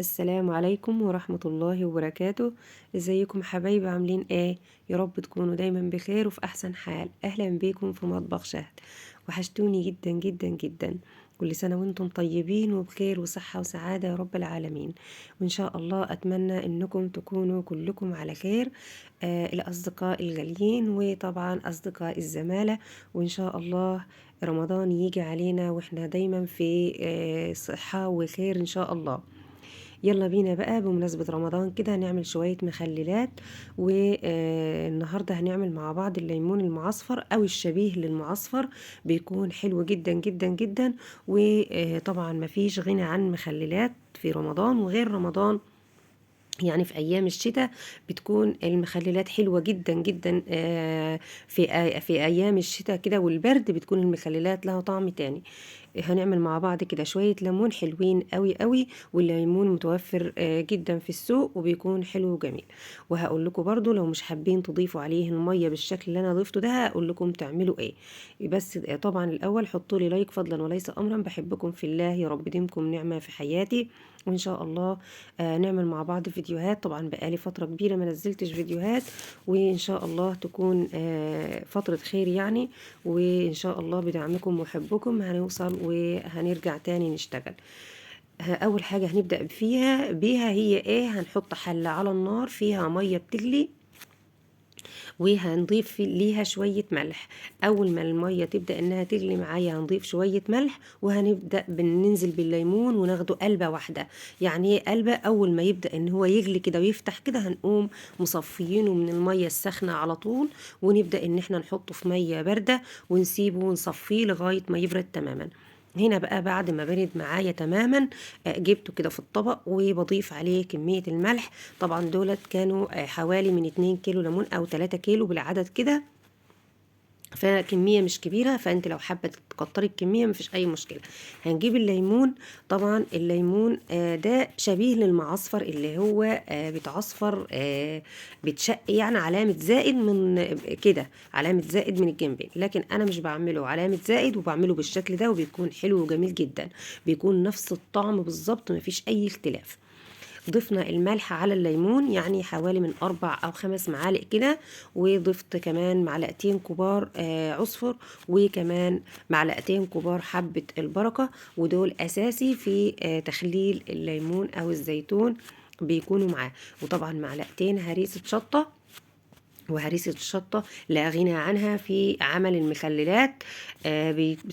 السلام عليكم ورحمة الله وبركاته. ازيكم حبايبي؟ عاملين ايه؟ يا رب تكونوا دايما بخير وفي احسن حال. اهلا بيكم في مطبخ شهد. وحشتوني جدا جدا جدا. كل سنة وانتم طيبين وبخير وصحة وسعادة يا رب العالمين. وان شاء الله اتمنى انكم تكونوا كلكم على خير، الاصدقاء الغاليين وطبعا اصدقاء الزمالة. وان شاء الله رمضان يجي علينا واحنا دايما في صحة وخير ان شاء الله. يلا بينا بقى بمناسبة رمضان كده نعمل شوية مخللات. والنهاردة هنعمل مع بعض الليمون المعصفر او الشبيه للمعصفر، بيكون حلو جدا جدا جدا. وطبعا مفيش غنى عن مخللات في رمضان وغير رمضان، يعني في ايام الشتاء بتكون المخللات حلوة جدا جدا. في ايام الشتاء كده والبرد بتكون المخللات لها طعم تاني. هنعمل مع بعض كده شوية ليمون حلوين قوي قوي، والليمون متوفر جدا في السوق وبيكون حلو وجميل. وهقول لكم برضو لو مش حابين تضيفوا عليه المية بالشكل اللي انا ضفته ده هقول لكم تعملوا ايه. بس طبعا الاول حطوا لي لايك فضلا وليس امرا. بحبكم في الله، يا رب ديمكم نعمة في حياتي. وان شاء الله نعمل مع بعض فيديوهات. طبعا بقالي فترة كبيرة ما نزلتش فيديوهات، وان شاء الله تكون فترة خير يعني. وان شاء الله بدعمكم وحبكم هنوصل وهنرجع تاني نشتغل. اول حاجة هنبدأ بيها هي ايه؟ هنحط حلة على النار فيها مية بتغلي، وهنضيف ليها شوية ملح. أول ما المية تبدأ إنها تغلي معايا هنضيف شوية ملح، وهنبدأ بننزل بالليمون وناخده قلبة واحدة. يعني إيه قلبة؟ أول ما يبدأ إن هو يغلي كده ويفتح كده هنقوم مصفيينه من المية الساخنة على طول، ونبدأ إن إحنا نحطه في مية باردة ونسيبه ونصفيه لغاية ما يبرد تماما. هنا بقى بعد ما برد معايا تماما جبته كده في الطبق وبضيف عليه كمية الملح. طبعا دولت كانوا حوالي من 2 كيلو ليمون او 3 كيلو بالعدد كده، فكمية مش كبيرة، فانت لو حابة تكتري الكمية مفيش اي مشكلة. هنجيب الليمون. طبعا الليمون ده شبيه للمعصفر اللي هو بيتعصفر، بتشق يعني علامة زائد من كده، علامة زائد من الجنبين، لكن انا مش بعمله علامة زائد وبعمله بالشكل ده، وبيكون حلو وجميل جدا، بيكون نفس الطعم بالظبط مفيش اي اختلاف. ضفنا الملح على الليمون يعني حوالي من 4 أو 5 معالق كده، وضفت كمان معلقتين كبار عصفر، وكمان معلقتين كبار حبة البركة، ودول أساسي في تخليل الليمون أو الزيتون بيكونوا معاه. وطبعا معلقتين هريسة شطة، وهريسة الشطة لا غنى عنها في عمل المخللات.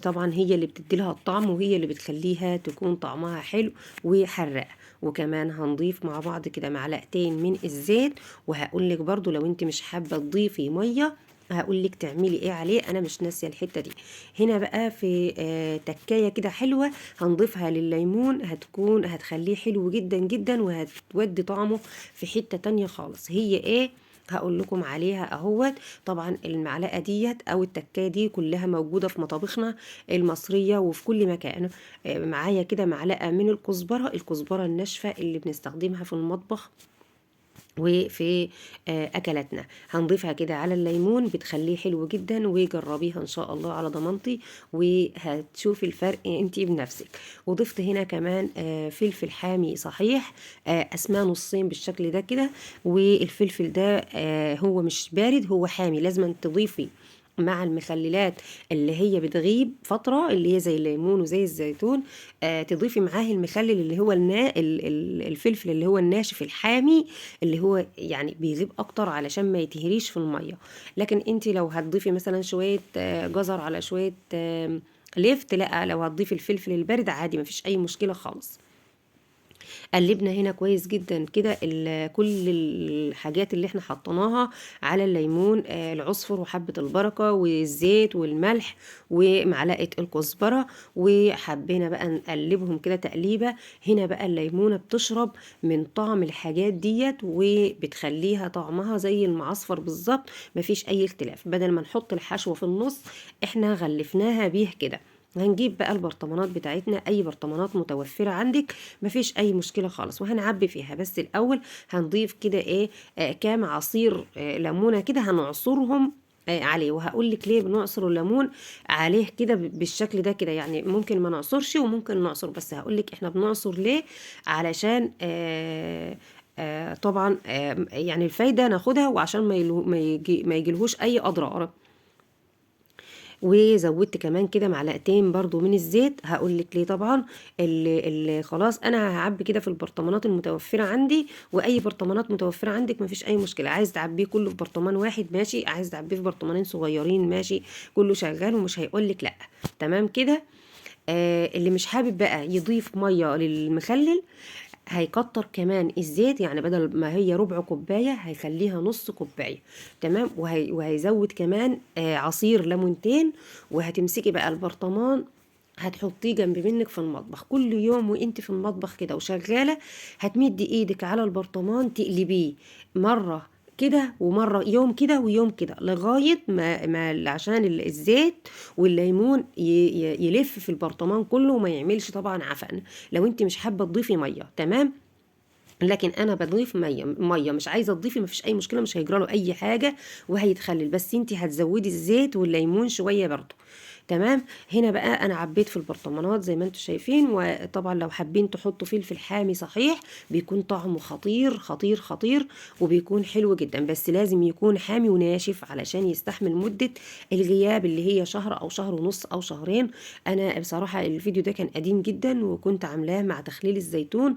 طبعا هي اللي بتدي لها الطعم وهي اللي بتخليها تكون طعمها حلو وحراق. وكمان هنضيف مع بعض كده معلقتين من الزيت. وهقول لك برضو لو انت مش حابة تضيفي مية هقول لك تعملي ايه عليه، انا مش ناسية الحتة دي. هنا بقى في تكاية كده حلوة هنضيفها لليمون، هتخليه حلو جدا جدا وهتودي طعمه في حتة تانية خالص. هي ايه؟ هقول لكم عليها اهوت. طبعا المعلقه ديت او التكايه دي كلها موجوده في مطابخنا المصريه وفي كل مكان. معايا كده معلقه من الكزبره، الكزبره الناشفه اللي بنستخدمها في المطبخ وفي اكلاتنا، هنضيفها كده على الليمون، بتخليه حلو جدا. وجربيها ان شاء الله على ضمانتي وهتشوفي الفرق انتي بنفسك. وضفت هنا كمان فلفل حامي صحيح، قسماه نصين بالشكل ده كده. والفلفل ده هو مش بارد، هو حامي، لازم تضيفي مع المخللات اللي هي بتغيب فترة، اللي هي زي الليمون وزي الزيتون، تضيفي معاه المخلل اللي هو الفلفل اللي هو الناشف الحامي اللي هو يعني بيغيب اكتر علشان ما يتهريش في المية. لكن انت لو هتضيفي مثلا شوية جزر على شوية لفت، لا، لو هتضيفي الفلفل البارد عادي مفيش اي مشكلة خالص. قلبنا هنا كويس جدا كده كل الحاجات اللي احنا حطيناها على الليمون، العصفر وحبة البركة والزيت والملح ومعلقة الكزبرة، وحبينا بقى نقلبهم كده تقليبة. هنا بقى الليمونة بتشرب من طعم الحاجات ديت وبتخليها طعمها زي المعصفر بالظبط، مفيش اي اختلاف. بدل ما نحط الحشوة في النص احنا غلفناها بيه كده. هنجيب بقى البرطمانات بتاعتنا، اي برطمانات متوفرة عندك مفيش اي مشكلة خالص، وهنعبي فيها. بس الاول هنضيف كده ايه، كام عصير ليمونة كده، هنعصرهم عليه. وهقول لك ليه بنعصر الليمون عليه كده بالشكل ده كده، يعني ممكن ما نعصرش وممكن نعصر، بس هقول لك احنا بنعصر ليه، علشان طبعا يعني الفايدة ناخدها، وعشان ما يجيلهوش اي اضرار. وزودت كمان كده معلقتين برضو من الزيت، هقول لك ليه طبعا. اللي خلاص انا هعبي كده في البرطمانات المتوفرة عندي، واي برطمانات متوفرة عندك مفيش اي مشكلة. عايز تعبيه كله في برطمان واحد ماشي، عايز تعبيه في برطمانين صغيرين ماشي، كله شغال ومش هيقول لك لا. تمام كده. اللي مش حابب بقى يضيف مية للمخلل هيكتر كمان الزيت، يعني بدل ما هي ربع كوباية هيخليها نص كوباية. تمام. وهيزود كمان عصير ليمونتين. وهتمسكي بقى البرطمان هتحطيه جنب منك في المطبخ كل يوم وانت في المطبخ كده وشغالة، هتمدي ايدك على البرطمان تقلبيه مرة كده ومرة، يوم كده ويوم كده، لغاية ما عشان الزيت والليمون يلف في البرطمان كله وما يعملش طبعا عفن. لو انت مش حابة تضيفي مية، تمام، لكن انا بضيف مية مش عايزه تضيفي مفيش اي مشكلة، مش هيجرى له اي حاجة وهيتخلل، بس انت هتزودي الزيت والليمون شوية برضو. تمام. هنا بقى انا عبيت في البرطمانات زي ما انتم شايفين، وطبعا لو حابين تحطوا فلفل حامي صحيح بيكون طعمه خطير خطير خطير وبيكون حلو جدا، بس لازم يكون حامي وناشف علشان يستحمل مدة الغياب اللي هي شهر او شهر ونص او شهرين. انا بصراحة الفيديو ده كان قديم جدا وكنت عاملاه مع تخليل الزيتون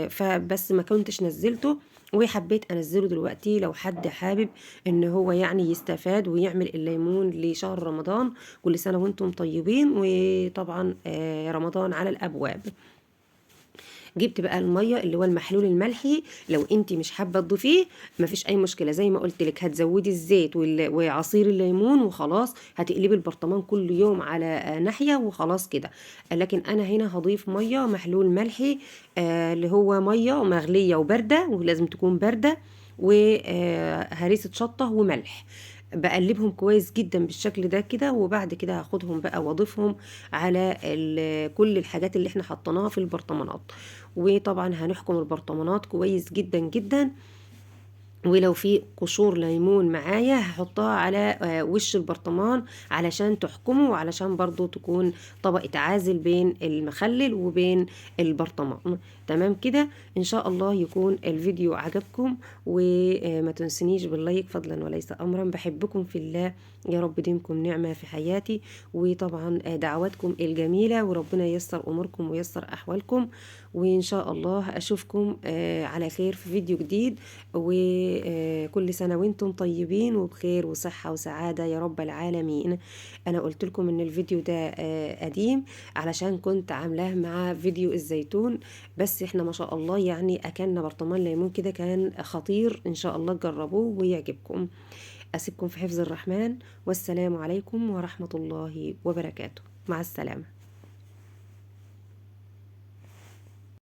فبس ما كنتش نزلته، وحبيت انزله دلوقتي لو حد حابب ان هو يعني يستفاد ويعمل الليمون لشهر رمضان. كل سنة وانتم طيبين، وطبعا رمضان على الابواب. جبت بقى المية اللي هو المحلول الملحي، لو انت مش حابة تضيفيه مفيش اي مشكلة، زي ما قلت لك هتزودي الزيت وعصير الليمون وخلاص، هتقلبي البرطمان كل يوم على ناحية وخلاص كده. لكن انا هنا هضيف مية محلول ملحي، اللي هو مية مغليه وبارده، ولازم تكون باردة، وهريسه شطه وملح. بقلبهم كويس جدا بالشكل ده كده، وبعد كده هاخدهم بقى واضيفهم على كل الحاجات اللي احنا حطيناها في البرطمانات. وطبعا هنحكم البرطمانات كويس جدا جدا، ولو في قشور ليمون معايا هحطها على وش البرطمان علشان تحكمه، وعلشان برضو تكون طبقة عازل بين المخلل وبين البرطمان. تمام كده. ان شاء الله يكون الفيديو عجبكم، وما تنسنيش باللايك فضلا وليس امرا. بحبكم في الله، يا رب ديمكم نعمة في حياتي، وطبعا دعواتكم الجميلة، وربنا ييسر اموركم وييسر احوالكم. وان شاء الله اشوفكم على خير في فيديو جديد، وكل سنة وانتم طيبين وبخير وصحة وسعادة يا رب العالمين. انا قلت لكم ان الفيديو ده قديم علشان كنت عاملاه مع فيديو الزيتون، بس احنا ما شاء الله يعني اكلنا برطمان ليمون كده كان خطير. ان شاء الله تجربوه ويعجبكم. اسيبكم في حفظ الرحمن، والسلام عليكم ورحمة الله وبركاته. مع السلامة.